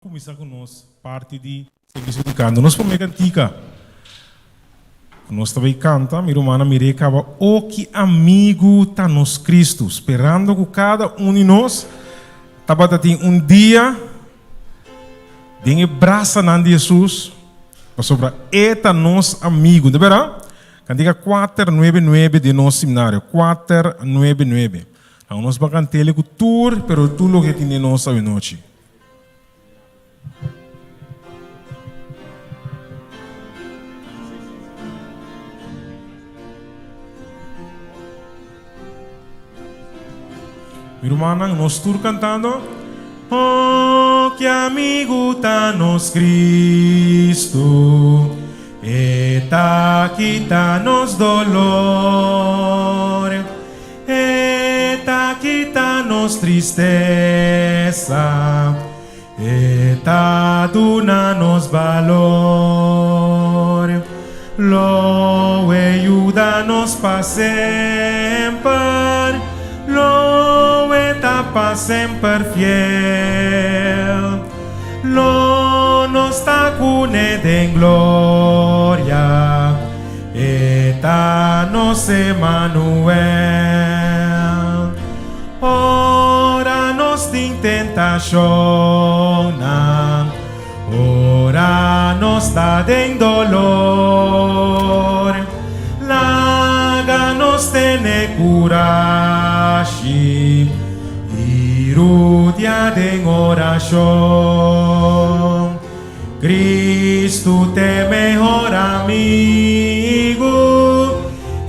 Kuminsá ku nos parti di servisio di kanto. Nos promé kantika ku nos ta bai kanta, mi rumannan mir'é kaba, O ki amigu ta nos Kristu! Sperando ku kada un di nos tabata tin un dia den e brasanan di Hesus, pasobra E ta nos amigu. Ta bèrdat? Kantika kuater nuebe nuebe den nos simnario, kuater nuebe nuebe. Nan nos ban kant'el ku tur, pero tur loke tin den nos awenochi. Mi rumannan, nos tur kantando. Oh, ki amigu ta nos Cristo, E ta kita nos dolor. E ta kita nos tristesa, E ta duna nos balor. Lo e yuda nos pa semper, Lo e ta pa semper fiel. Lo nos ta cune den gloria. E ta nos Emanuel. Ora nos tin tentashonnan, ora nos ta den dolor, laga nos tene kurashi i rudia den orashon. Cristo t'e mehor amigu,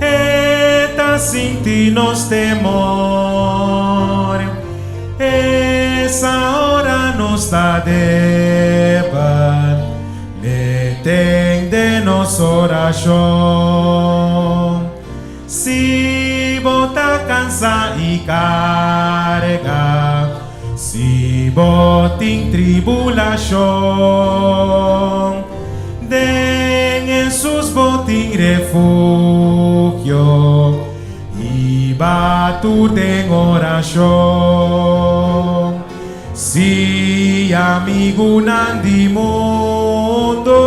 E ta sinti nos temor. E sa ora nos ta debel, L'e tende nos orashon. Si bo ta cansa y carga, si bo tin tribulacion, den Hesus bo tin refugio y ba tur den oracion. Si amigunan di mundo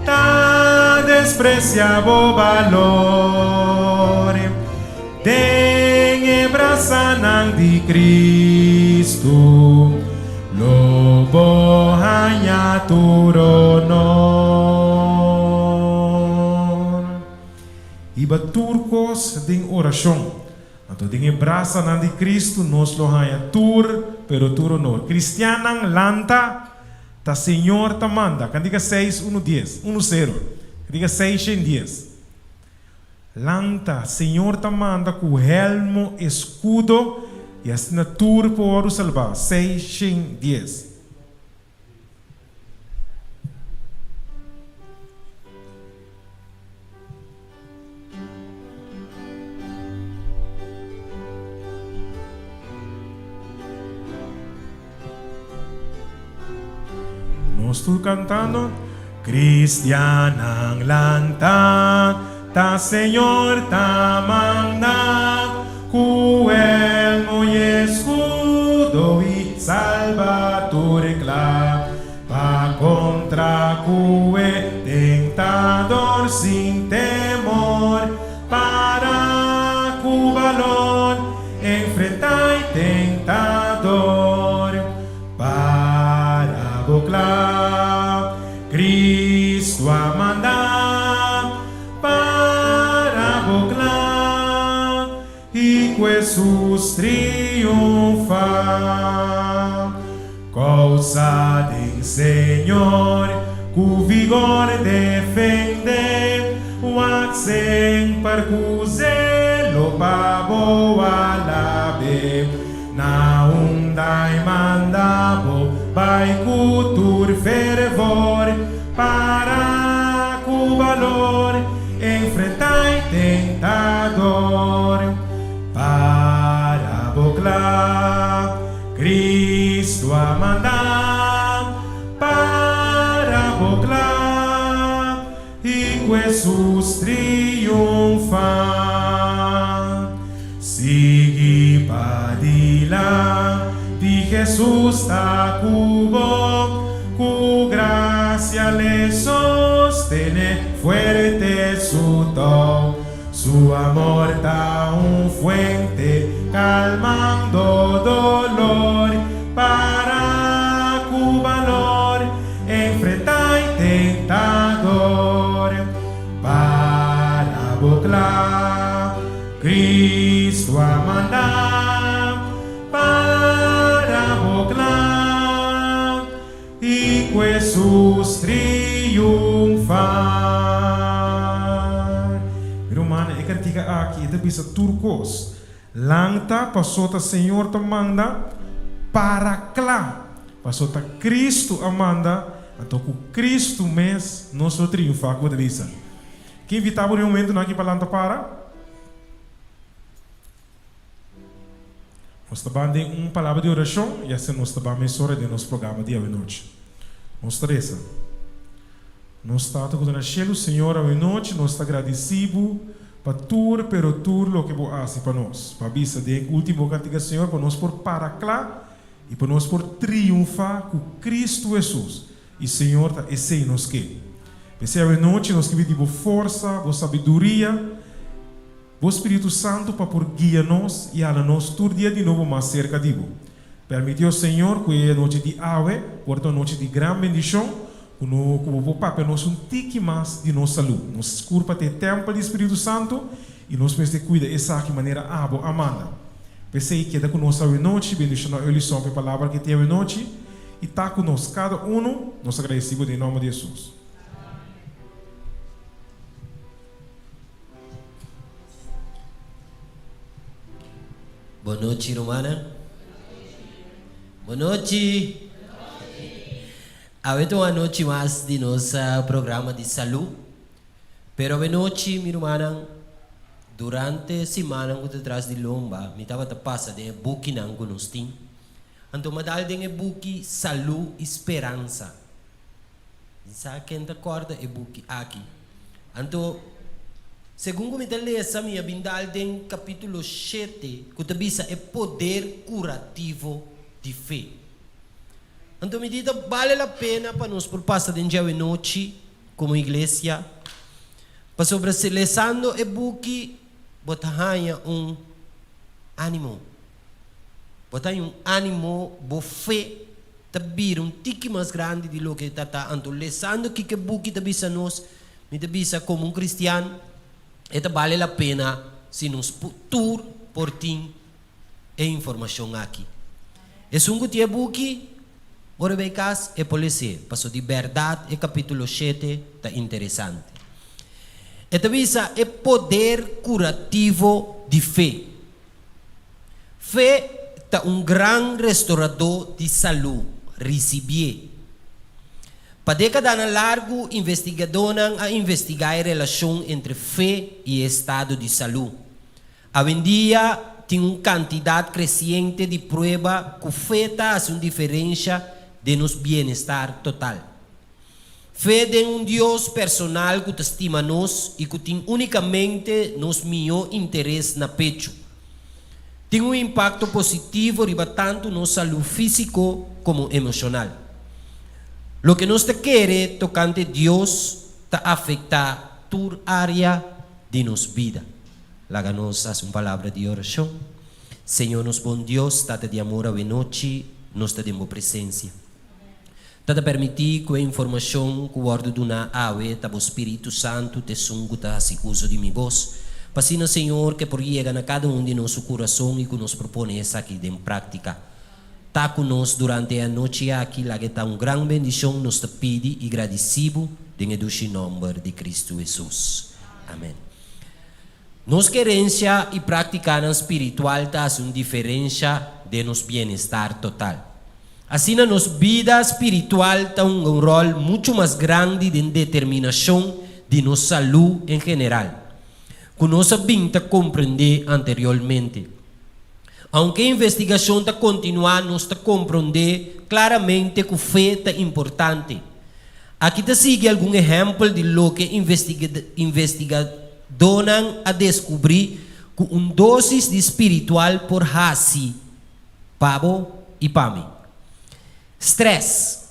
ta desprecia bo balor, den e brasanan di Cristo lo bo haña tur honor. Hiba tur cos den oracion. Anto den e brasanan di Cristo nos lo haña tur, pero tur honor. Cristiannan lanta, ta Señor ta manda. Cantica seis uno dies, uno sero. Cantica seis shen dies. Lanta, Señor ta manda cu helmo, escudo, y asina tur por wordo salba. Seis shen dies. Nos tur cantando. Cristiannan lanta, ta Señor ta manda, cu elmo y escudo y salba tur cla. Pa kontra ku e tentador sin temor, para ku balor enfrentá e tentador. Para bo kla, Cristo a manda, para bo kla. I ku Hesus triunfá. Kousa den Señor ku vigor defendé, wak semper ku zelo pa bo alab'é. Na unda e manda bo bai ku tur fervor, para ku balor enfrentá e tentador. Para bo kla, Cristo a manda, para bo kla, I ku Hesus triunfá. Sigui padilanti. Hesus ta ku bo, ku grasia l'e sostene fuerte su tou. Su amor ta un fuente kalmando dolor, para ku balor enfrenta e tentador. Para bo kla, Cristo a manda. Para bo kla, i ku Hesus triunfá. Mi rumannan, e kantika aki e ta bisa tur kos. Lanta paso ta Señor ta manda, para kla paso ta Cristo a manda, anto ku Cristo mes nos lo triunfá. Ku bo ta bisa? Ke invitá bo den e momentunan aki pa lanta para? Nos ta ban den un palabra di orashon i asina nos ta ban mesora den nos programa di awenochi. Nos ta resa. Nos Tata ku ta na shelu, Señor, awenochi nos ta gradisí Bo pa tur pero tur loke Bo hasi pa nos. Bo a bisa den último kantiga, Señor, pa nos por para kla i pa nos por triunfá ku Kristu Hesus. I Señor, ta esei nos ke. P'esei awenochi nos ke pidi Bo forsa, Bo sabiduria, Bo Spiritu Santu pa por guia nos i hala nos tur dia di nobo mas serka di Bo. Permiti, o Señor, ku e anochi di awe por ta un anochi di gran bendishon, ku no ku Bo por papia nos un tiki mas di nos salú. Nos kurpa ta e tèmpel di Spiritu Santu i nos mester kuida esaki manera Abo a manda. P'esei, keda ku nos awe nochi, bendishoná Eulison pa e palabra ku e tin awe nochi i ta ku nos kada unu. Nos agradesí Bo den nòmber di Hesus. Bon nochi rumannan. Bon nochi. Awe ta un anochi mas di nos programa di salú. Pero awe nochi mi rumannan, durante simannan ku ta tras di lomba mi tabata pasa den e bukinan ku nos tin. Anto mi a dal den e buki Salú i Speransa. Mi sa ken ta kòrda e buki aki. Anto, segun ku mi ta lesa, mi a bin dal den kapítulo shete ku ta bisa e poder kurativo di fe. Anto mi di ta bale la pena pa nos por pasa den djawe-nochi komo iglesia, pasobra si lesando e buki bo ta haña un ánimo. Bo ta haña un ánimo, bo fe ta bira un tiki mas grandi di loke ta ta. Anto lesando kiko e buki ta bisa nos, mi ta bisa komo un kristian e ta bale la pena si nos tur por tin e informashon aki. Esun ku tin e buki, ora e bai kas e por les'é, pasobra di bèrdat e kapítulo shete ta interesante. E ta bisa e poder kurativo di fe. Fe ta un gran restoradó di salú, risibié. Pa dékadanan largu investigadónan a investigá e relashon entre fe i e estado di salú. Awendia tin un kantidat kresiente di prueba ku fe ta hasi un diferensha den nos bienestar total. Fe den un Dios personal ku ta stima nos i ku tin únikamente nos mihó interes na pechu, tin un impakto positivo riba tantu nos salú físiko komo emoshonal. Loke nos ta kere tokante Dios ta afektá tur área di nos bida. Laga nos hasi un palabra di orashon. Señor nos bon Dios, Tata di amor, awenochi nos ta den bo presensia. Ta ta permití ku e informashon ku wòrdu duná awe ta bo Spiritu Santu ta esun ku ta hasi uso di mi bos, pa asina, Señor, ke por yega na kada un di nos su kurason i ku nos por pone esaki den práktika. Ta ku nos durante e anochi aki, laga e ta un gran bendishon, nos ta pidi i gradisí Bo den e dushi nòmber di Kristu Hesus. Amèn. Nos kerensia i práktikanan spiritual ta hasi un diferensha den nos bienestar total. Asina nos bida spiritual ta hunga un ròl muchu mas grandi den determinashon di nos salú en general, ku nos a bin ta komprendé anteriormente. Aunke investigashon ta kontinuá, nos ta komprondé klaramente ku fe ta importante. Aki ta sigui algun ehèmpel di loke investigadónan a deskubrí ku un dósis di spiritual por hasi pa bo. i pa mi. Stress.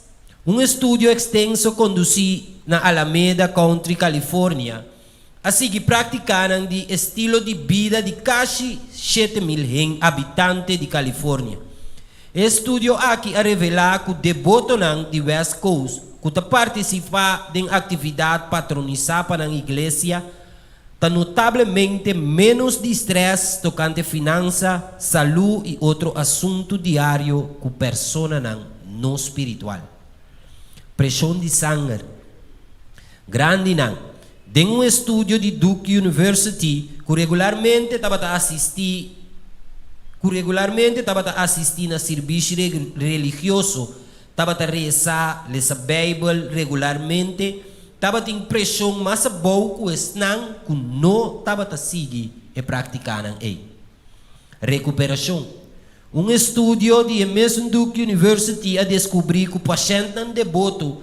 Un estudio ekstenso kondusí na Alameda Country, California, a sigui práktikanan di estilo di bida di kasi 7000 habitante di California. E estudio aki a revelá ku debotonan di West Coast ku ta partisipá den aktividat patronisá pa nan iglesia ta notablemente ménos di stress tokante finansa, salú i otro asuntu diario ku personanan no spiritual. Preshon di sanger. Grandinan, den un estudio di Duke University ku regularmente tabata asistí na servisio religioso, tabata resa, lesa Beibel regularmente, tabatin preshon mas abou ku esnan ku no tabata sigui e práktikanan ei. Rekuperashon. Un estudio di mesun Duke University a deskubrí ku pashèntnan deboto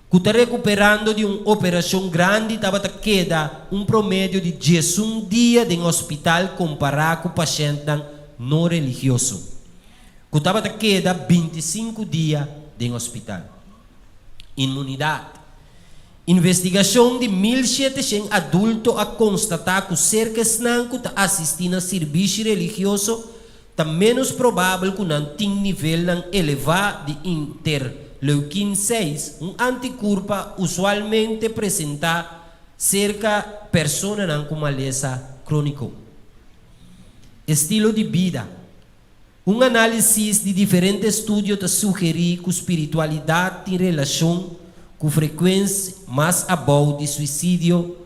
ku ta rekuperando di un operashon grandi tabata keda un promedio di 11 dia den hospital kompará ku pashèntnan no religioso ku tabata keda 25 dia den hospital. Inmunidat. Investigashon di 1700 adulto a konstatá ku serka esnan ku ta asistí na servisio religioso ta ménos probabel ku nan tin nivelnan elevá di interleukin 6, un antikurpa usualmente presentá serka personanan ku malesa króniko. Estilo di bida. Un análisis di diferente estudio ta sugerí ku spiritualidat tin relashon ku frekuensia mas abou di suisidio,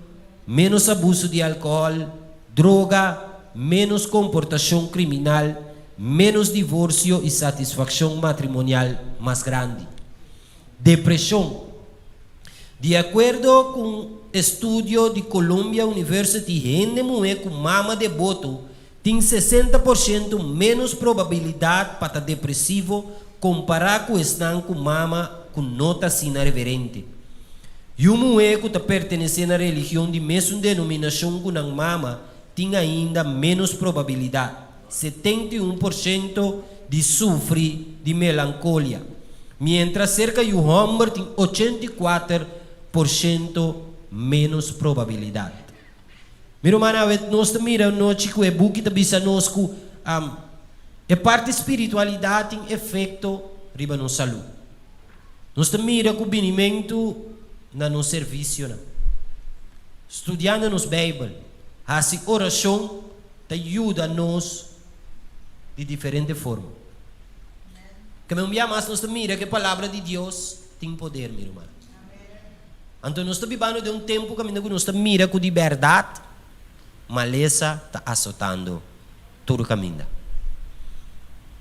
ménos abuso di alkohòl, droga, ménos komportashon kriminal, ménos divorsio i satisfakshon matrimonial mas grandi. Depreshon. Di akuerdo ku un estudio di Columbia University, hende muhé ku mama deboto tin 60% ménos probabilidat pa ta depresivo kompará ku esnan ku mama ku no ta asina reverente. I un muhé ku ta pertenesé na religion di mesun denominashon ku nan mama tin ainda ménos probabilidat, 71% di sufri di melankolia, miéntras serka yu hòmber tin 84% ménos probabilidat. Mi ruman, nos mira anochi ku e buki ta bisa nos ku e parti spiritualidat tin efekto riba nos salú. Nos mira ku binimentu na nos servisio, studiando nos Beibel, hasi orashon ta yuda nos di diferente forma. Ke un dia mas nos mira ku e palabra di Dios tin poder, mi ruman. Anto nos ta biba den un tempu ku nos mira ku di berdat malesa ta asotando tur kaminda.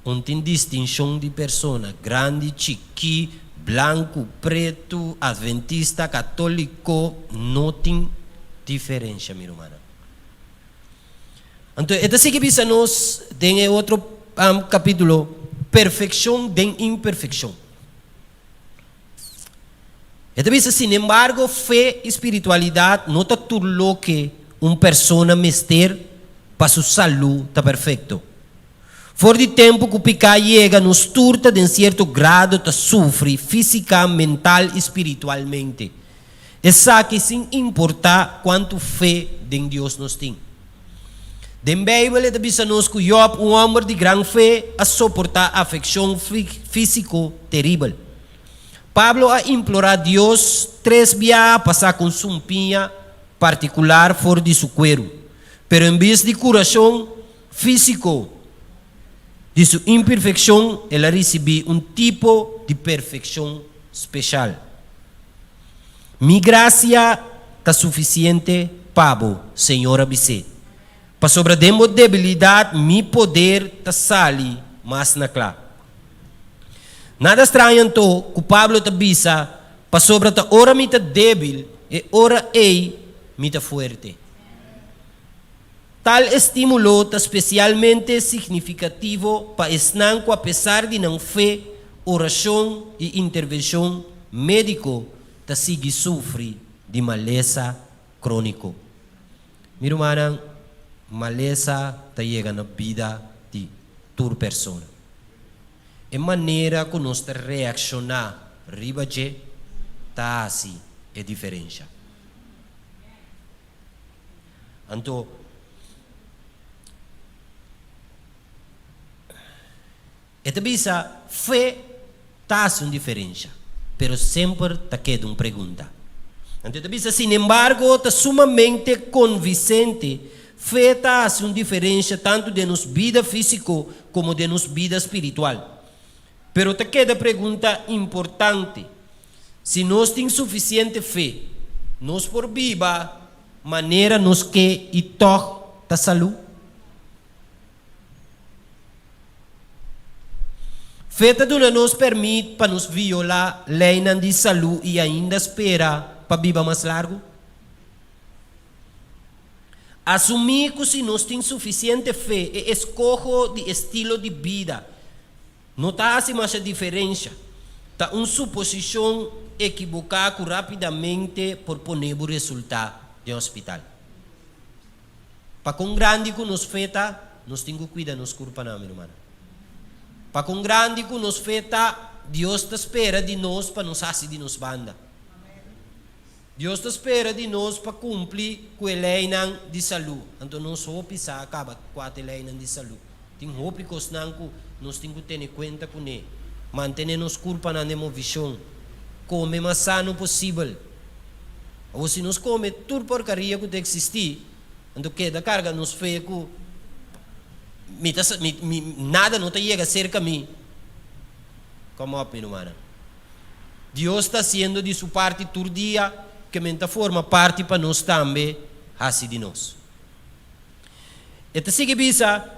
No tin distinshon di persona, grandi, chikí, blanku, pretu, adventista, katóliko, no tin diferensia, mi ruman. Anto, e ta sigui bisa nos den otro kapítulo, perfekshon den imperfekshon. E ta bisa, sin embargo, fe i spiritualidat no ta tur loke un persona mester pa su salú ta perfekto. For di tempu ku piká a yega, nos tur ta den sierto grado ta sufri físika, mental i spiritualmente. Esaki sin importá kuantu fe den Dios nos tin. Den Beibel ta bisa nos ku Job, un hòmber di gran fe, a soportá afekshon físiko teribel. Pablo a implorá Dios tres biaha pa saka un sumpiña partikular for di su kueru. Pero en bes di kurashon físiko di su imperfekshon, el a risibí un tipo di perfekshon spesial. Mi grasia ta sufisiente pa bo, Señor a bis'é. Pasobra den bo debilidat, mi poder ta sali mas na kla. Nada straño anto ku Pablo ta bisa, pasobra ta ora mi ta débil, e ora ei mi ta fuerte. Tal estímulo ta spesialmente signifikativo pa esnan ku apesar di nan fe, orashon i intervenshon médiko ta sigui sufri di malesa króniko. Mi rumannan, malesa ta yega na bida di tur persona. E manera ku nos ta reakshoná riba dje ta hasi e diferensha. Anto, e ta bisa, Fe ta hasi un diferensha, pero semper ta keda un pregunta. Anto e ta bisa, Sinembargo, ta sumamente konvisente, fe ta hasi un diferensha tantu den nos bida físiko komo den nos bida spiritual. Pero ta keda pregunta importante, Si nos tin sufisiente fe, nos por biba manera nos ke i tòg ta salú? Fe ta duna nos pèrmit pa nos violá leinan di salú i ainda spera pa biba mas largu? Asumí ku si nos tin sufisiente fe, e eskoho di estilo di bida no ta hasi masha diferensha. Ta un suposishon ekiboká ku rápidamente por pone bo resultá den hospital. Pa kon grandi ku nos fe ta, nos tin ku kuida nos kurpanan, mi rumannan. Pa kon grandi ku nos fe ta, Dios ta spera di nos pa nos hasi di nos banda. Dios ta spera di nos pa kumpli ku e leinan di salú. Anto nos hopi sa kaba kua ta e leinan di salú. Tin hopi kosnan ku nos tin ku tene kuenta kuné. Mantené nos kurpanan den movishon. Kome mas sano posibel. Awor si nos kome tur porkaria ku ta eksistí, anto keda karga nos fe ku mi ta mi mi nada no ta yega serka mi. Kom op mi rumannan. Dios ta hasiendo di su parti tur dia ke men ta forma parti pa nos tambe hasi di nos. E ta sigui bisa.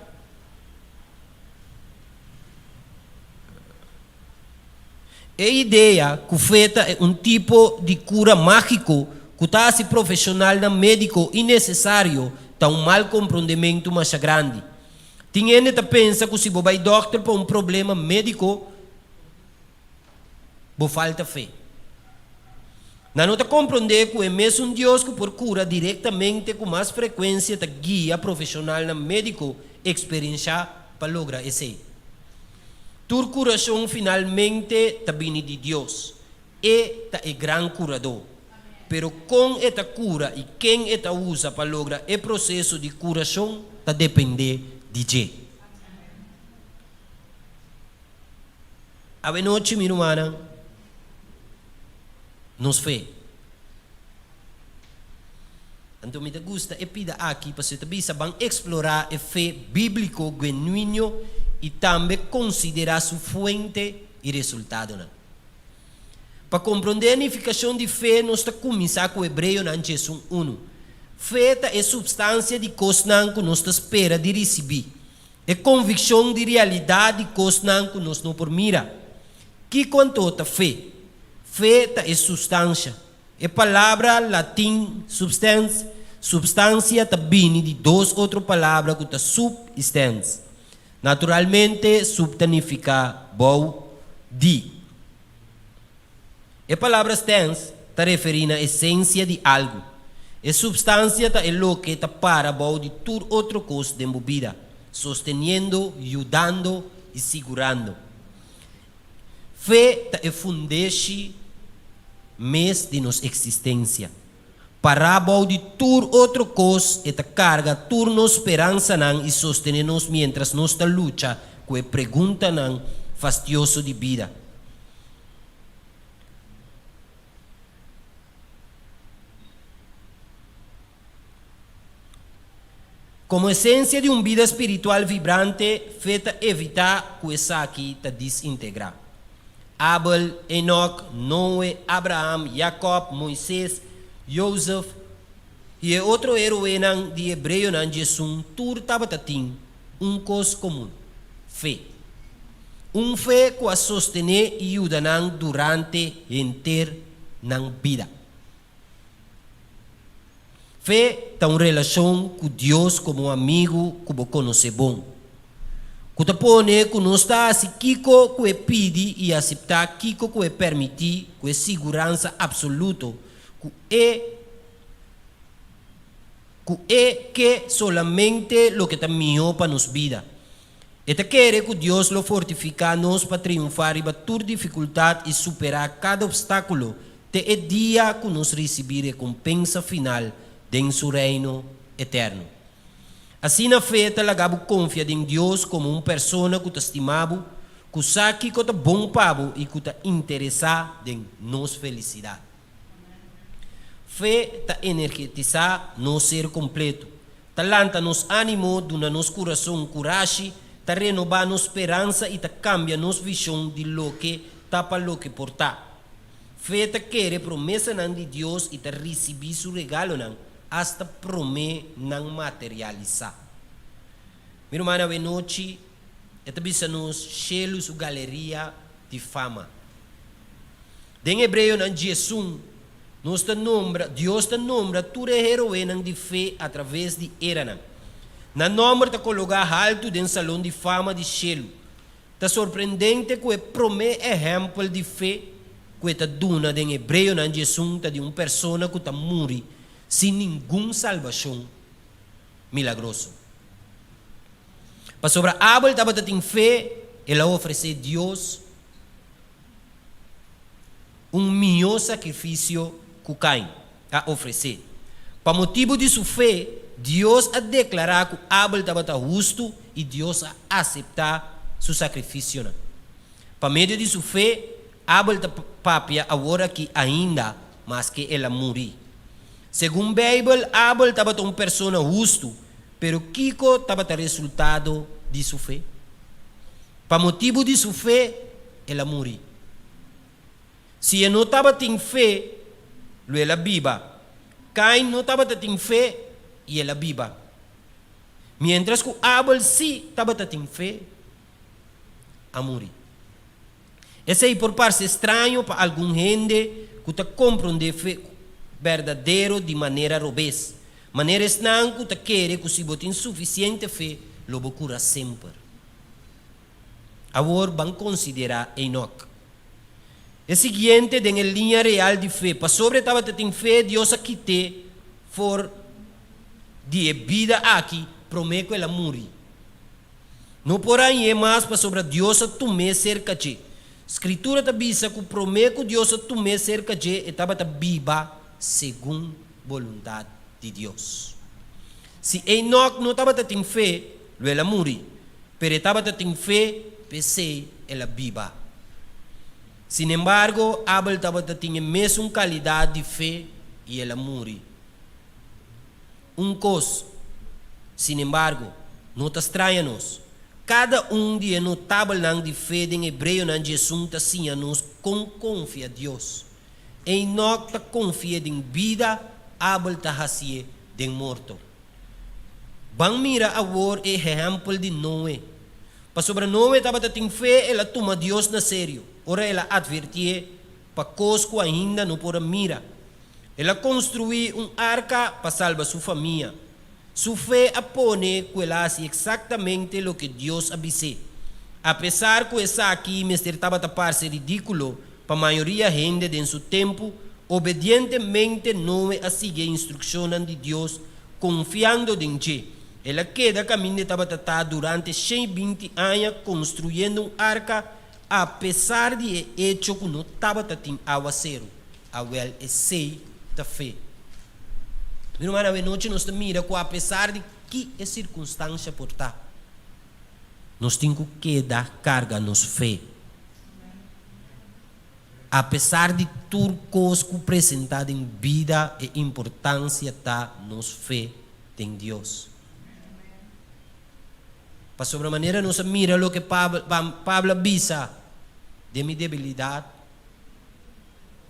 E idea ku fe ta un tipo di kura mágiko ku ta hasi profeshonalnan médiko innesesario ta un mal komprondementu masha grandi. Tin hende ta pensa ku si bo bai dòkter pa un problema médiko, bo falta fe. Nan no ta komprondé ku e mesun Dios ku por kura direktamente ku mas frekuensia ta guia profeshonalnan médiko eksperenshá pa logra esei. Tur kurashon finalmente ta bini di Dios. E ta e Gran Kuradó. Pero kon e ta kura i ken e ta usa pa logra e proseso di kurashon ta dependé di dje. Awenochi, mi rumannan, nos fe. Anto mi ta gusta e pida aki pasobra e ta bisa ban eksplorá e fe bíbliko genuino i tambe konsiderá su fuente i resultadonan. Pa komprondé e nifikashon di fe nos ta kuminsá ku Hebreonan 11. Fe ta e supstansia di kosnan ku nos ta spera di risibí, e konvikshon di realidat di kosnan ku nos no por mira. Kiko anto ta fe? Fe ta e sustansha. E palabra latin substans, substansia, ta bini di dos otro palabra ku ta sub i stans. Naturalmente, sub ta nifiká bou di. E palabra stans ta referí na esensia di algu. E substansia ta e loke ta para bou di tur otro kos den bo bida, sosteniendo, yudando i sigurando. Fe ta e fundeshi mes di nos eksistensia. Pará bou di tur otro kos, e ta karga tur nos speransanan i sostené nos miéntras nos ta lucha ku e preguntanan fastioso di bida. Komo esensia di un bida spiritual vibrante, fe ta evitá ku esaki ta disintegrá. Abel, Enok, Noe, Abraham, Jakòb, Moises, Jozef i e otro heroenan di hebreonan djesun tur tabata tin un kos komun, fe. Un fe ku a sostené i yuda nan durante henter nan bida. Fe ta un relashon ku Dios komo un amigu ku bo konosé bon, ku ta pone ku nos ta hasi kiko ku e pidi i aseptá kiko ku e permití ku e siguransa apsoluto ku e ku e ke solamente loke ta mihó pa nos bida. E ta kere ku Dios lo fortifiká nos pa triunfá riba tur difikultat i superá kada opstákulo te e dia ku nos risibí rekompensa final den Su Reino eterno. Asina fe ta laga bo konfia den Dios komo un persona ku ta stima bo, ku sa kiko ta bon pa bo i ku ta interesá den nos felisidat. Fe ta energetisá nos ser kompleto, ta lanta nos ánimo, duna nos kurason kurashi, ta renobá nos speransa i ta kambia nos vishon di loke ta pa loke por ta. Fe ta kere promesanan di Dios i ta risibí su regalonan asta promé nan materialisá. Mi ruman, awenochi e ta bisa nos shelu su galeria di fama. Den Hebreonan 11, nos ta nombra, Dios ta nombra tur e heroenan di fe atraves di eranan. Nan nòmber ta kologá haltu den salon di fama di shelu. Ta sorprendente ku e promé ehèmpel di fe ku e ta duna den Hebreonan 11 ta di un persona ku ta muri sin ningun salbashon milagroso. Pasobra Abel tabata tin fe, el a ofresé Dios un mihó sakrifisio ku Kain a ofresé. Pa motibu di su fe, Dios a deklará ku Abel tabata hustu i Dios a aseptá su sakrifisionan. Pa medio di su fe, Abel ta papia awor aki ainda maske el a muri. Segun Beibel, Abel tabata un persona hustu, pero kiko tabata resultado di su fe? Pa motibu di su fe, el a muri. Si e no tabatin fe, lo el a biba. Kain no tabata tin fe i el a biba. Miéntras ku Abel sí tabata tin fe, a muri. Esei por parse straño pa algun hende ku ta komprondé fe berdadero di manera robes, manera esnan ku ta kere ku si bo tin sufisiente fe lo bo kura semper. Awor ban konsiderá Enok. E siguiente den e liña real di fe, pasobra e tabata tin fe, Dios a kit'é for di e bida aki promé ku el a muri. No por hañ'é mas pasobra Dios a tum'é serka dje. Skritura ta bisa ku promé ku Dios a tum'é serka dje e tabata biba segun boluntat di Dios. Si Enok no tabata tin fe, lo el a muri. Pero e tabata tin fe, p'esei el a biba. Sinembargo, Abel tabata tin e mesun kalidat di fe i el a muri. Un kos, sinembargo, no ta straña nos. Kada un di e notabelnan di fe den Hebreonan 11 ta siña nos kon konfia Dios. Enok ta konfi'é den bida, Abel ta hasié den morto. Ban mira awor e ehèmpel di Noe. Pasobra Noe tabata tin fe, el a tuma Dios na serio ora el a atvertié pa kos ku ainda no por a mira. El a konstruí un arka pa salba su famia. Su fe a pone ku el a hasi eksaktamente loke Dios a bis'é. Apesar ku esaki mester tabata parse ridíkulo pa mayoria hende den su tempu, obedientemente Noe a sigui e instrukshonnan di Dios konfiando den dje. El a keda kaminda e tabata ta durante 120 aña konstruyendo un arka apesar di e echo ku no tabata tin awaseru. Awèl esei ta fe. Mi ruman, awenochi nos ta mira ku apesar di ki e sirkunstansha por ta, nos tin ku keda karga nos fe. Apesar di tur kos ku presentá den bida, e importansia ta nos fe den Dios. Pasobra manera nos a mira loke Pablo a bisa, Den mi debilidat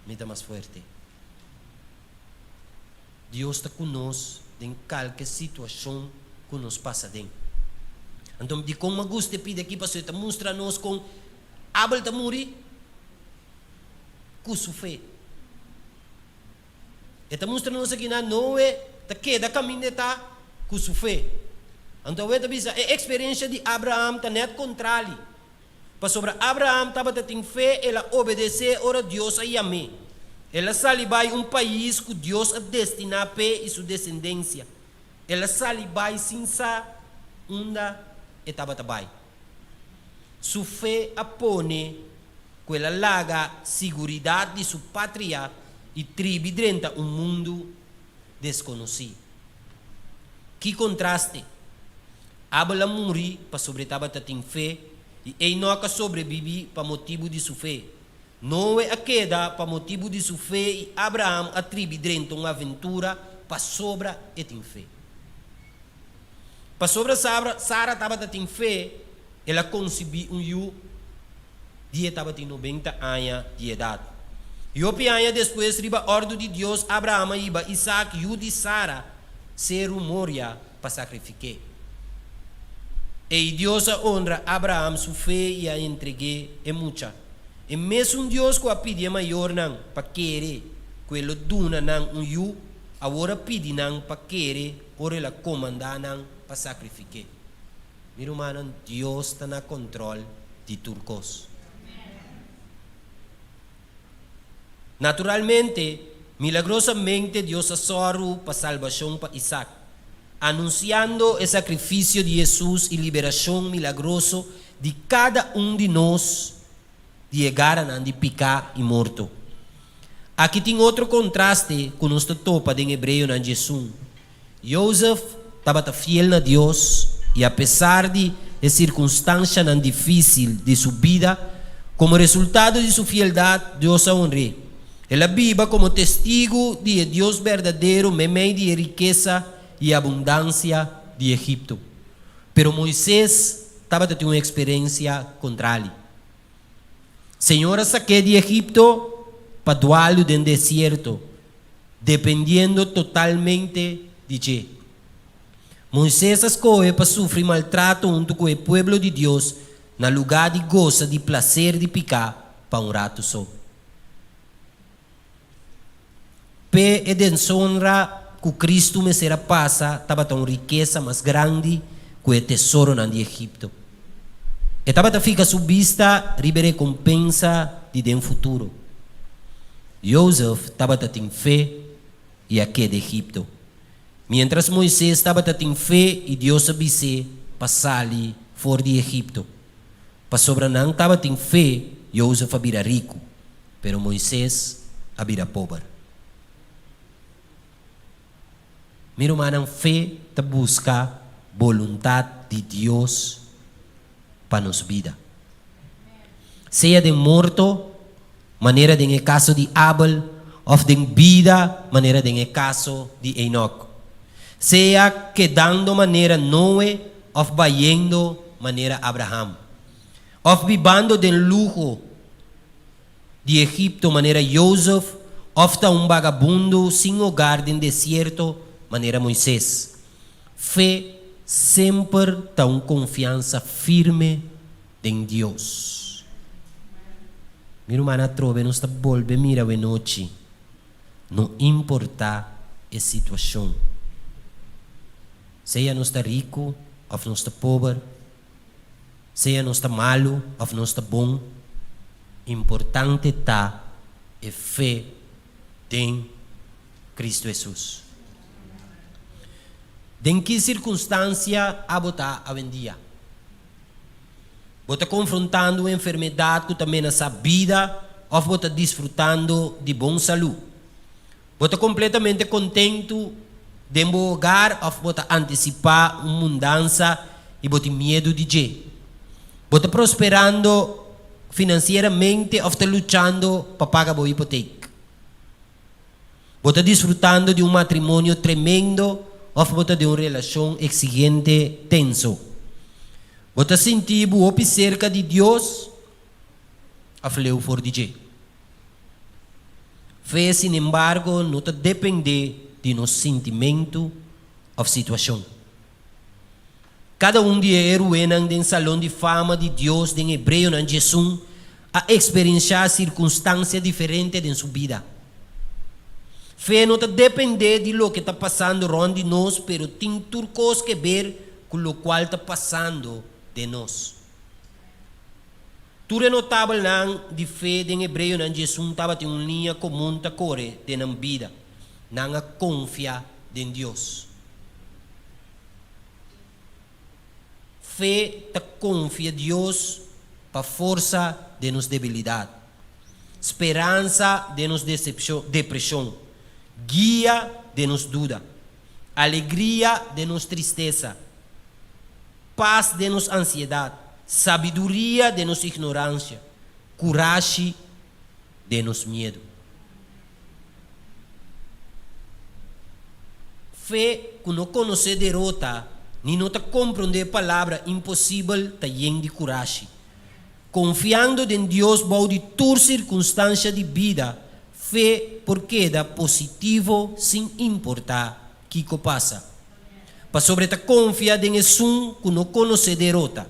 mi ta mas fuerte. Dios ta ku nos den kalke situashon ku nos pasa den. Anto dikon mi a gusta e pida aki? Pasobra e ta mustra nos kon Abel ta muri ku su fe. E ta mustra nos aki na Noe ta keda kaminda e ta ku su fe. Anto awe ta bisa e eksperensia di Abraham ta nèt kontrali. Pasobra Abraham tabata tin fe, el a obedesé ora Dios a yam'é. El a sali bai un pais ku Dios a destiná p'e i su desendensia. El a sali bai sin sa unda e tabata bai. Su fe a pone ku el a laga siguridat di su patria i tribi drenta un mundu deskonosí. Ki kontraste! Abel a muri pasobra e tabata tin fe, i Enok a sobrebibí pa motibu di su fe. Noe a keda pa motibu di su fe i Abraham a tribi drenta un aventura pasobra e tin fe. Pasobra Sara tabata tin fe, el a konsibí un yu di e tabatin nobenta aña di edat. I hopi aña despues, riba òrdu di Dios, Abraham a hiba Isaak, yu di Sara, Seru Moria pa sakrifik'é. Ei Dios a onra Abraham su fe i a entreg'é e mucha. E mesun Dios ku a pidi e mayornan pa kere ku e lo duna nan un yu, awor a pidi nan pa kere ora el a komandá nan pa sakrifik'é. Mi rumannan, Dios ta na kontròl di tur kos. Naturalmente, milagrosamente Dios a sòru pa salbashon pa Isak, anunsiando e sakrifisio di Hesus i liberashon milagroso di kada un di nos di e garanan di piká i morto. Aki tin otro kontraste ku nos ta topa den Hebreonan diesun. Jozef tabata fiel na Dios i apesar di e sirkunstanshanan difísil di su bida, komo resultado di su fieldat, Dios a honr'é. El a biba komo testigu di e Dios berdadero meimei di e rikesa i abundansia di Egipto. Pero Moises tabata tin un eksperensia kontrali. Señor a sak'é di Egipto pa dualu den desierto, dependiendo totalmente di dje. Moisés a skohe pa sufri maltrato huntu ku e pueblo di Dios na lugá di gosa di plaser di piká pa un ratu so. P'e e deshonra ku Kristu mester a pasa tabata un rikesa mas grandi ku e tesoronan di Egipto. E tabata fika su bista riba e rekompensa di den futuro. Jozef tabata tin fe i a keda Egipto, miéntras Moises tabata tin fe i Dios a bis'é pa sali for di Egipto. Pasobra nan tabatin fe, Jozef a bira riku, pero Moises a bira pober. Mi rumannan, fe ta buska boluntat di Dios pa nos bida. Sea den morto, manera den e kaso di Abel, òf den bida, manera den e kaso di Enok. Sea kedando manera Noe òf bayendo manera Abraham. Òf bibando den luho di Egipto manera Jozef òf ta un bagabundo sin hogar den desierto manera Moises. Fe semper ta un konfiansa firme den Dios. Mi ruman atrobe nos ta bolbe mira awenochi, no importá e situashon. Sea nos ta riku òf nos ta pober, Sea nos ta malu òf nos ta bon, importante ta e fe den Kristu Hesus. Den ki sirkunstansia abo ta awendia? Bo ta konfrontando un enfermedat ku ta menasá bida òf bo ta disfrutando di bon salú? Bo ta kompletamente kontentu den bo hogar òf bo ta antisipá un mundansa i bo tin miedu di dje? Bo ta prosperando finansieramente òf ta luchando pa paga bo hipotek? Bo ta disfrutando di un matrimonio tremendo òf bo ta den un relashon eksigente tenso? Bo ta sinti bo hopi serka di Dios òf leu for di dje? Fe, sinembargo, no ta dependé di nos sintimentu òf situashon. Kada un di e héroenan den Salon di Fama di Dios den Hebreonan diesun a eksperensiá sirkunstansia diferente den su bida. Fe no ta dependé di loke ta pasando rònt di nos pero tin tur kos ke ber ku lokual ta pasando den nos. Tur e notabelnan di fe den Hebreonan diesun tabatin un liña komun ta kore den nan bida, nan a konfia den Dios. Fe ta konfia Dios. pa forsa den nos debilidat, speransa den nos depreshon, guia den nos duda, alegria den nos tristesa, pas den nos ansiedat, sabiduria den nos ignoransia, kurashi den nos miedu. Fe ku no konosé derota ni no ta komprondé palabra imposibel ta yen di kurashi. Konfiando den Dios bou di tur sirkunstansha di bida, fe por keda positivo sin importá kiko pasa. Pasobra e ta konfia den esun ku no konosé derota.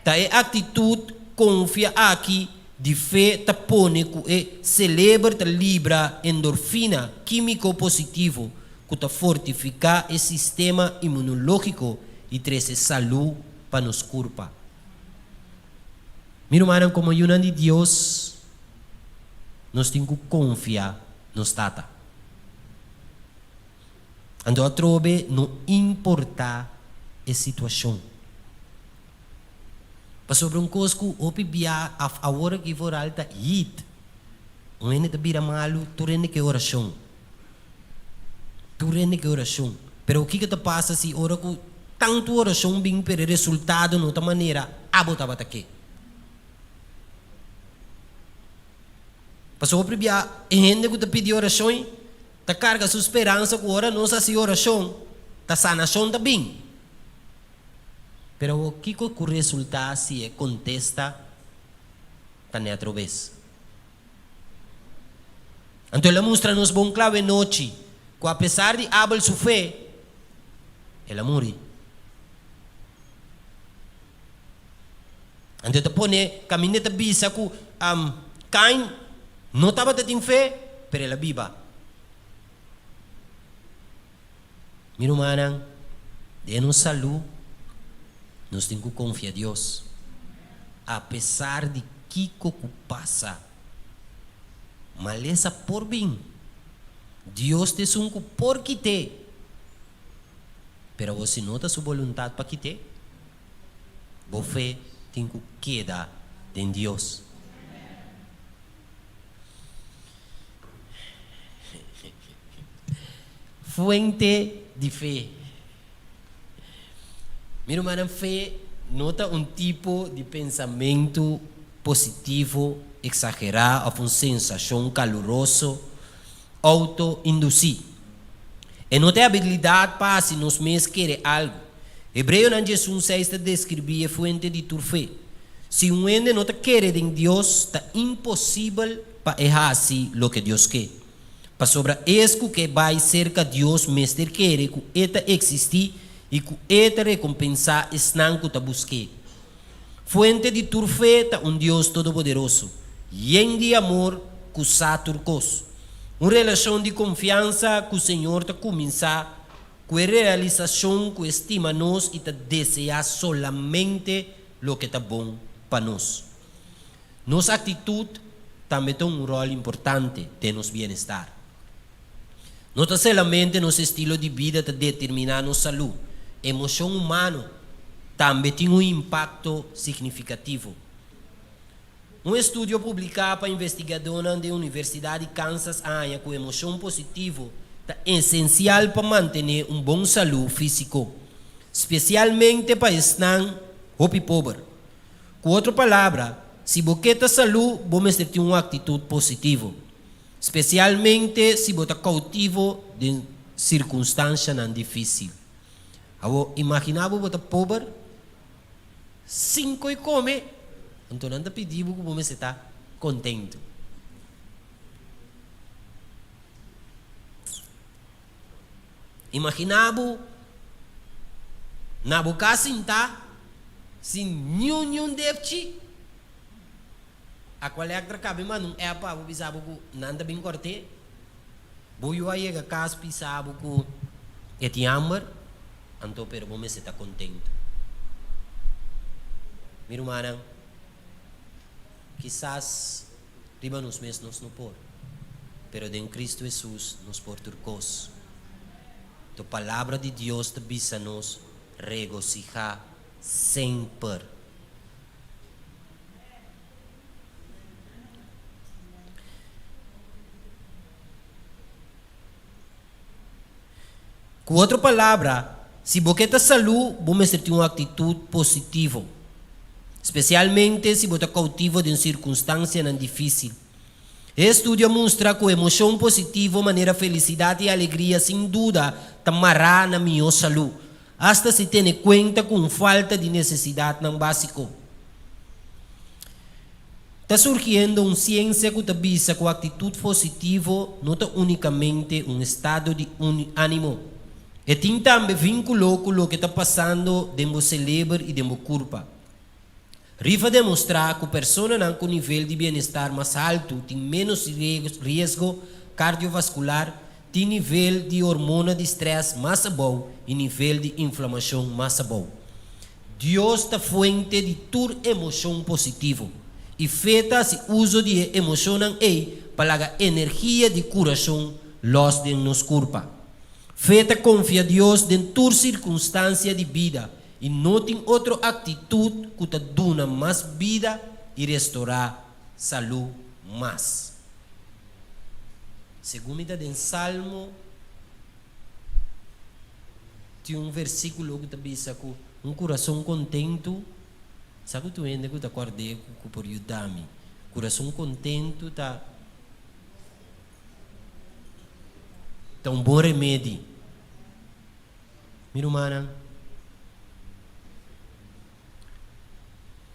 Ta e aktitut konfia aki di fe ta pone ku e seleber ta libra endorfina, kímiko positivo ku ta fortifiká e sistema imunológiko i trese salú pa nos kurpa. Mi rumannan, komo yunan di Dios, nos tin ku konfia nos Tata. Anto atrobe no importá e situashon. Pasobra un kos ku hopi bia af awor aki vooral ta hit. Un hende ta bira malu tur hende ke orashon. Tur hende ke orashon. Pero kiko ta pasa si ora ku tantu orashon bin pero e resultado no ta manera abo tabata ke? Pasobra hopi bia e hende ku ta pidi orashon ta karga su speransa ku ora nos hasi orashon ta sanashon ta bin. Pero awor kiko ku resultá si e kontesta ta nèt robes? Anto el a mustra nos bon kla awe nochi ku apesar di Abel su fe, el a muri. Anto e ta pone kaminda e ta bisa ku Kain no tabata tin fe, pero el a biba. Mi rumannan, den nos salú nos tin ku konfia Dios, apesar di kiko ku pasa. Malesa por bin, Dios ta esun ku por kit'é, pero awor si no ta su boluntat pa kit'é, Bo fe tin ku keda den Dios. Fuente di fe. Mi rumannan, fe no ta un tipo di pensamentu positivo eksagerá òf un sensashon kaluroso outo-indusí. E no ta e abilidat pa hasi nos mes kere algu. Hebreonan 11 seis ta deskribí e fuente di tur fe. Si un hende no ta kere den Dios, ta imposibel pa e hasi loke Dios ke. Pasobra es ku ke bai serka Dios mester kere ku E ta eksistí i ku E ta rekompensá esnan ku ta busk'é. Fuente di tur fe ta un Dios Todopoderoso, yen di amor ku sa tur kos. Un relashon di konfiansa ku Señor ta kuminsá ku e realisashon ku e stima nos i ta deseá solamente loke ta bon pa nos. Nos aktitut tambe ta un ròl importante den nos bienestar. No ta solamente nos estilo di bida ta determiná nos salú, emoshon humano tambe tin un impakto signifikativo. Un estudio publiká pa investigadónan den Universidat di Kansas a haña ku emoshon positivo ta esensial pa mantené un bon salú físiko, spesialmente pa esnan hopi pober. Ku otro palabra, si bo ke ta salú bo mester tin un aktitut positivo. Spesialmente si bo ta koutivo den sirkunstanshanan difísil. Awor, imaginá bo bo ta pober, sin koi kome, anto nan ta pidi bo ku bo mester ta kontentu. Imaginá bo na bo kas sintá sin niun niun depchi. Aqualectra kabe manda un app pa bo bisa bo ku nan ta bin kort'é. Bo yu a yega kas bisa bo ku e tin hamber, anto pero bo mester ta kontentu. Mi rumannan, kisas riba nos mes nos no por, pero den Kristu Hesus nos por tur kos. To Palabra di Dios ta bisa nos regosihá semper. Ku otro palabra, si bo ke ta salú, bo mester tin un aktitut positivo, spesialmente si bo ta koutivo den sirkunstansianan difísil. E estudio a mustra ku emoshon positivo manera felisidat i alegria sin duda ta mará na mihó salú, asta si tene kuenta ku un falta di nesesidatnan básiko. Ta surgiendo un siensia ku ta bisa ku aktitut positivo no ta únikamente un estado di ánimo. E tin tambe vínkulo ku loke ta pasando den bo seleber i den bo kurpa. Riff a demostrá ku personanan ku nivel di bienestar mas haltu tin ménos riesgo kardiovaskular, tin nivel di hormona di strès mas abou i nivel di inflamashon mas abou. Dios ta fuente di tur emoshon positivo, i fe ta hasi uso di e emoshonnan ei pa laga energia di kurashon lòs den nos kurpa. Fe ta konfia Dios den tur sirkunstansia di bida i no tin otro aktitut ku ta duna mas bida i restorá salú mas. Segun mi ta den Salmo. Tin un versíkulo ku ta bisa ku un kurason kontentu, sa ku tur hende ku ta kòrd'é ku por yuda mi. Kurason kontentu ta ta un bon remedi. Mi rumannan,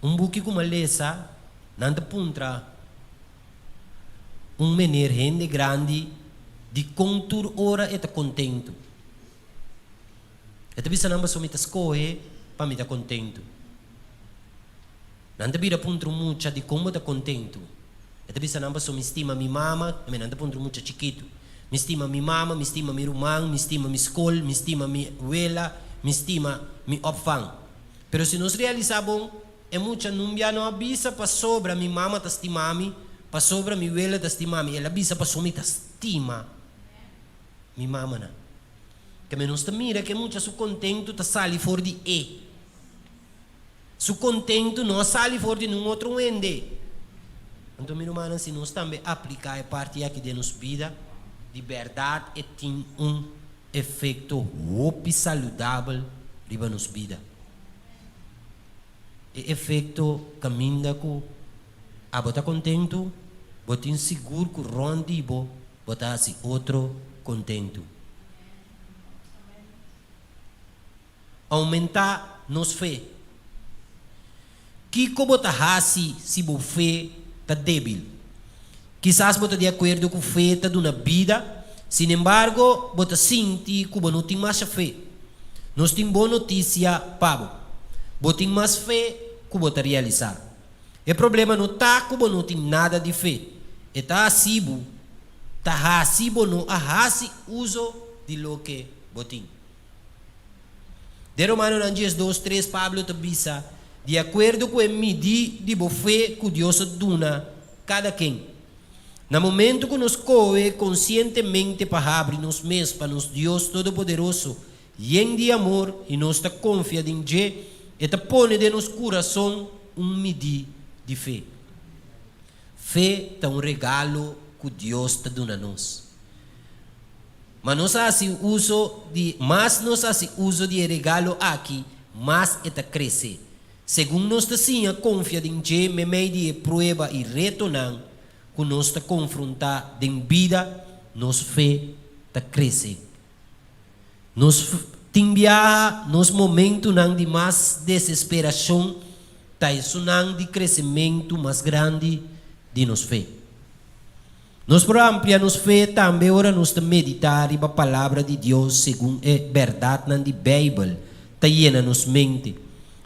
un buki ku mi a lesa, nan ta puntra un mener hende grandi dikon tur ora e ta kontentu. E ta bisa nan pasobra mi ta skohe pa mi ta kontentu. Nan ta bira puntra un mucha dikon bo ta kontentu. E ta bisa nan pasobra mi stima mi mama, nan ta puntra un mucha chikitu. Mi stima mi mama, mi stima mi ruman, mi stima mi skol, mi stima mi wela, mi stima mi opvang. Pero si nos realisá bon, e mucha numbia no a bisa pasobra mi mama ta stima mi, pasobra mi wela ta stima mi. El a bisa pasobra mi ta stima mi mamanan. Keme nos ta mira ku e mucha su kontentu ta sali for di e. Su kontentu no a sali for di nun otro hende. Anto mi rumannan, si nos tambe apliká e parti aki den nos bida, di bèrdat e tin un efekto hopi saludabel riba nos bida. E efekto kaminda ku abo ta kontentu, bo tin sigur ku rònt di bo, bo ta hasi otro kontentu. Oumentá nos fe. Kiko bo ta hasi si bo fe ta débil? Kisas bo ta di akuerdo ku fe ta duna bida, sinembargo bo ta sinti ku bo no tin masha fe. Nos tin bon notisia pa bo. Bo tin mas fe ku bo ta realisá. E problema no ta ku bo no tin nada di fe, e ta hasi bo ta hasi bo no a hasi uso di loke bo tin. Den Romanonan diesdos tres Pablo ta bisa, Di akuerdo ku e midí di bo fe ku Dios a duna kada ken. Na momentu ku nos kohe konsientemente pa habri nos mes pa nos Dios Todopoderoso, yen di amor i nos ta konfia den dje, e ta pone den nos kurason un midí di fe. Fe ta un regalo ku Dios ta duna nos. Ma nos a hasi uso di, mas nos hasi uso di e regalo aki, mas e ta krese. Segun nos ta siña konfia den dje meimei di e prueba i retonan ku nos ta konfrontá den bida, nos fe ta krese. Nos tin biaha nos momentunan di mas desesperashon ta esunnan di kresementu mas grandi di nos fe. Nos por amplia nos fe tambe ora nos ta meditá riba Palabra di Dios segun e bèrdatnan di Beibel ta yena nos mente.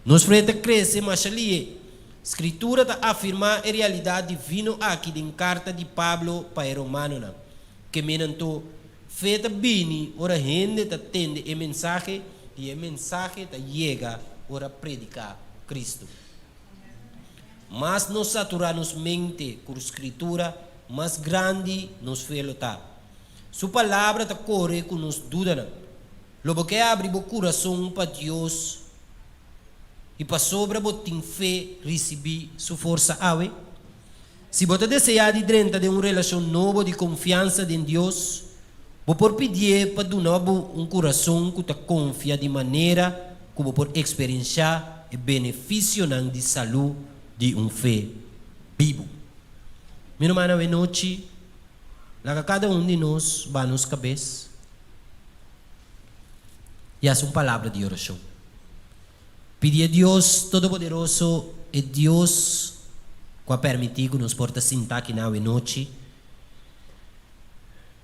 Nos fe ta krese masha lié. Skritura ta afirmá e realidat divino aki den karta di Pablo pa e romanonan. Ke men anto, fe ta bini ora hende ta tende e mensahe i e mensahe ta yega ora prediká Kristu. Mas nos saturá nos mente ku Skritura, mas grandi nos fe lo ta. Su Palabra ta kore ku nos dudanan. Lo bo ke abri bo kurason pa Dios i pasobra bo tin fe risibí su forsa awe? Si bo ta deseá di drenta den un relashon nobo di konfiansa den Dios, Bo por pidié pa duna bo un kurason ku ta konfia di manera ku bo por eksperenshá e benefisionan di salú di un fe bibu. Mi rumannan, awe nochi laga kada un di nos baha nos kabes i hasi un palabra di orashon. Pidi e Dios Todopoderoso, e Dios ku a permití ku nos por ta sintá aki na awe nochi,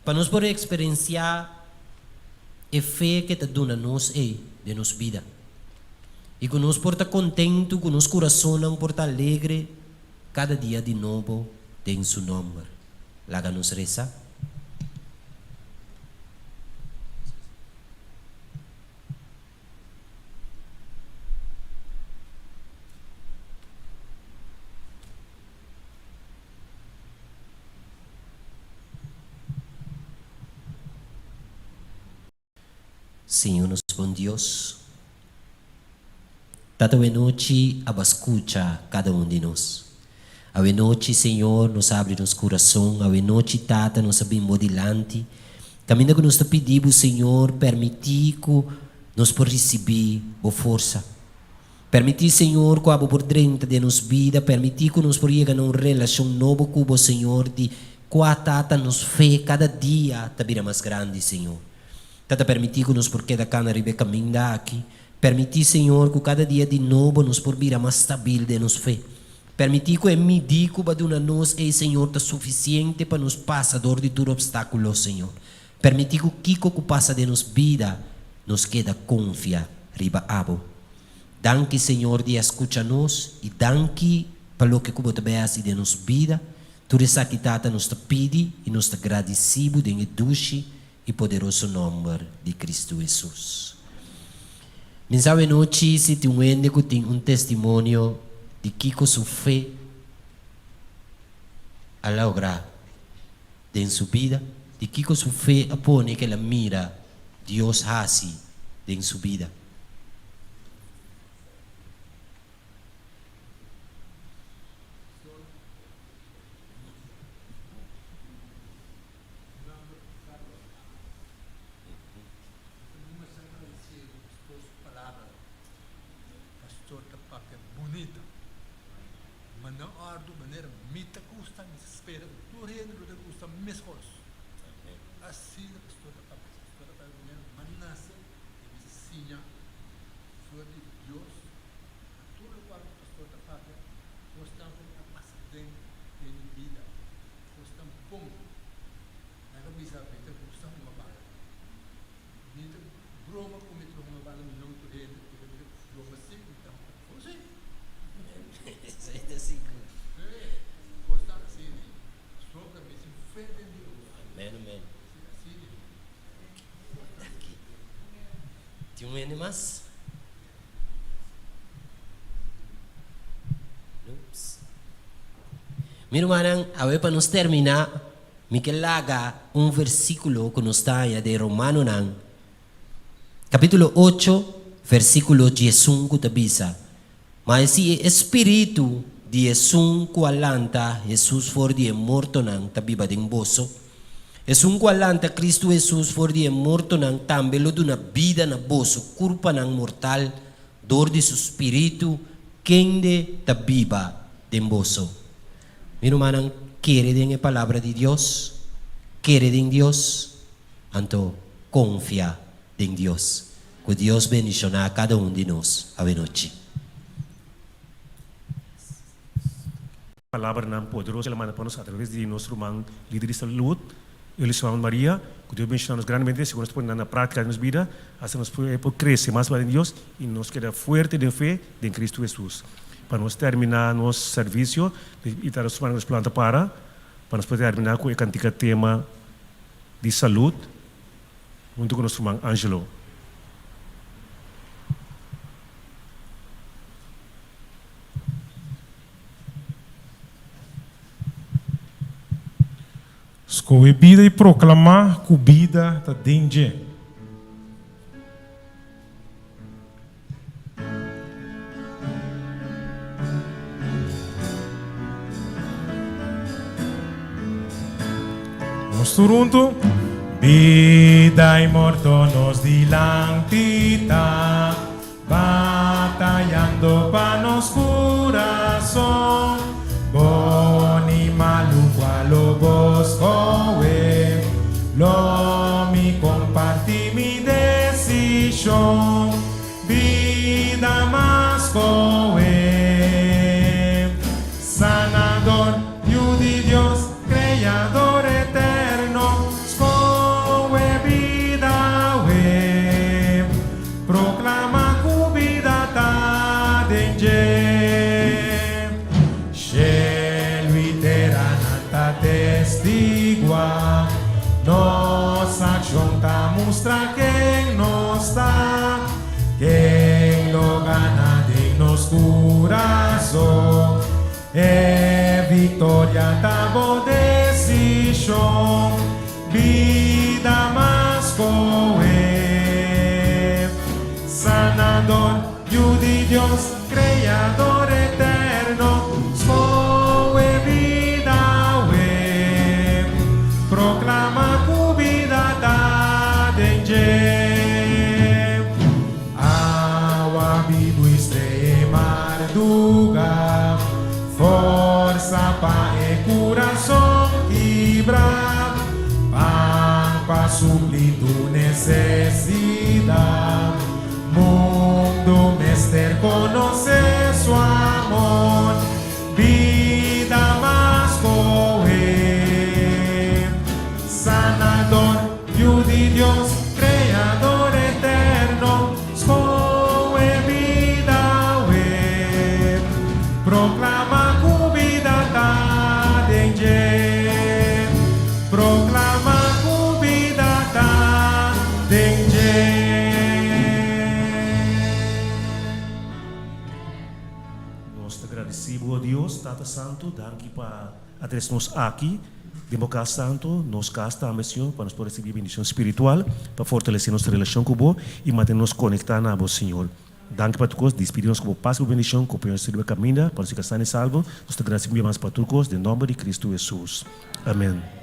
Pa nos por eksperensiá e fe ke ta duna nos ei den nos bida i ku nos por ta kontentu, ku nos kurasonnan por ta alegre kada dia di nobo den Su nòmber. Laga nos resa. Señor nos bon Dios, Tata awenochi a ba scucha cada un di nos. Awenochi Señor nos a abri nos curason, awenochi Tata nos a bin bo dilanti, caminda cu nos ta pidi bo Señor permiti cu nos por ricibi bo forsa. Permití, Señor, ku abo por drenta den nos bida. Permití ku nos por yega na un relashon nobo ku bo, Señor, di kua Tata nos fe kada dia ta bira mas grandi, Señor. Tata, permití ku nos por keda kana riba e kaminda aki. Permití, Señor, ku kada dia di nobo nos por bira mas stabil den nos fe. Permití ku e midí ku bo a duna nos ei, Señor, ta sufisiente pa nos pasa dor di tur opstákulo, Señor. Permití ku kiko ku pasa den nos bida, nos keda konfia riba abo. Danki Señor di a skucha nos i danki pa loke ku bo ta bai hasi den nos bida. Tur esaki Tata nos ta pidi i nos ta gradisí bo den e dushi i poderoso nòmber di Kristu Hesus. Mi sa awenochi si tin un hende ku tin un testimonio di kiko su fe a logra. Den su bida, di kiko su fe a pone ku el a mira Dios hasi den su bida? Ma na òrdu manera mi ta gusta, mi ta spera ku tur hende lo ta gusta meskos. Asina pastor ta papia. Pastor ta papia manera mi a nase i mi ta siña for di Dios na tur lokual ku pastor ta papia, kosnan ku a pasa den den mi bida, kosnan bon. Nan a bisa mi ta gusta hunga bala. Mi ta broma ku mi ta hunga bala mion tur hende, pero mi ta broma si mi ta hunga. Amen amen. Danki. Tin un hende mas? Ups. Mi rumannan, awe pa nos terminá, mi ke laga un versíkulo ku nos ta haña den Romanonan Capítulo ocho, versículo diesun cu ta bisa, Ma si e Spiritu di esun cu a lanta Jesús for di e mortonan ta biba den boso, esun cu a lanta Cristo Jesús for di e mortonan tambe lo duna bida na boso curpanan mortal dor di su Spiritu kende ta biba den boso. Mi rumannan, kere den e Palabra di Dios, kere den Dios. Anto konfia den Dios. Ku Dios bendishoná kada un di nos awenochi. Palabranan poderoso el a manda pa nos atraves di nos ruman lider di salud, Eliswan Maria. Ku Dios bendishoná nos grandemente segun nos ta pone nan na práktika den nos bida, asta nos por krese mas mas den Dios i nos keda fuerte den fe den Kristu Hesus. Pa nos terminá nos servisio i ta nos rumannan ku nos planta para, pa nos por terminá ku e kantika tema di salud hunto cu nos ruman Angelo. Scohe bida y proclama cu bida ta den dje. Nos tur huntu. Bida i morto nos dilanti ta, batayando pa nos kurason. Bon i malu kua lo bo skohe, lo mi kompartí mi desishon. Bida m'a skohe. Sanador, Yu di Dios, Kreador eterno, skohe bida awe. Proklama ku bida ta den dje. Shelu i teranan ta testiguá, nos akshon ta mustra ken nos ta, ken lo gana den nos kurason. E viktoria ta bo desishon, bida m'a skohe. Sanador, Yu di Dios, Kreador eterno, skohe bida awe. Proklama ku bida ta den dje. Awa bibu i strea marduga, forsa pa e kurason kibrá, pan pa supli tur nesesidat. Mundu mester konosé su amor, bida m'a skohe. Sanador, Yu di Dios, Kreador eterno, skohe bida awe. Proklama ku bida ta den dje. Proklama ku bida ta den dje. Nos ta gradisí bo, o Dios, Tata Santu, danki pa a trese nos aki den bo kas santu, nos kas tambe, Señor, pa nos por risibí bendishon spiritual, pa fortalesé nos relashon ku bo i mantené nos konektá na bo, Señor. Danki pa tur kos, dispidí nos ku bo pas i bo bendishon, ku por nos riba kaminda pa nos yega san i salvo. Nos ta gradisí un bia mas pa tur kos, den nòmber di Kristu Hesus. Amèn.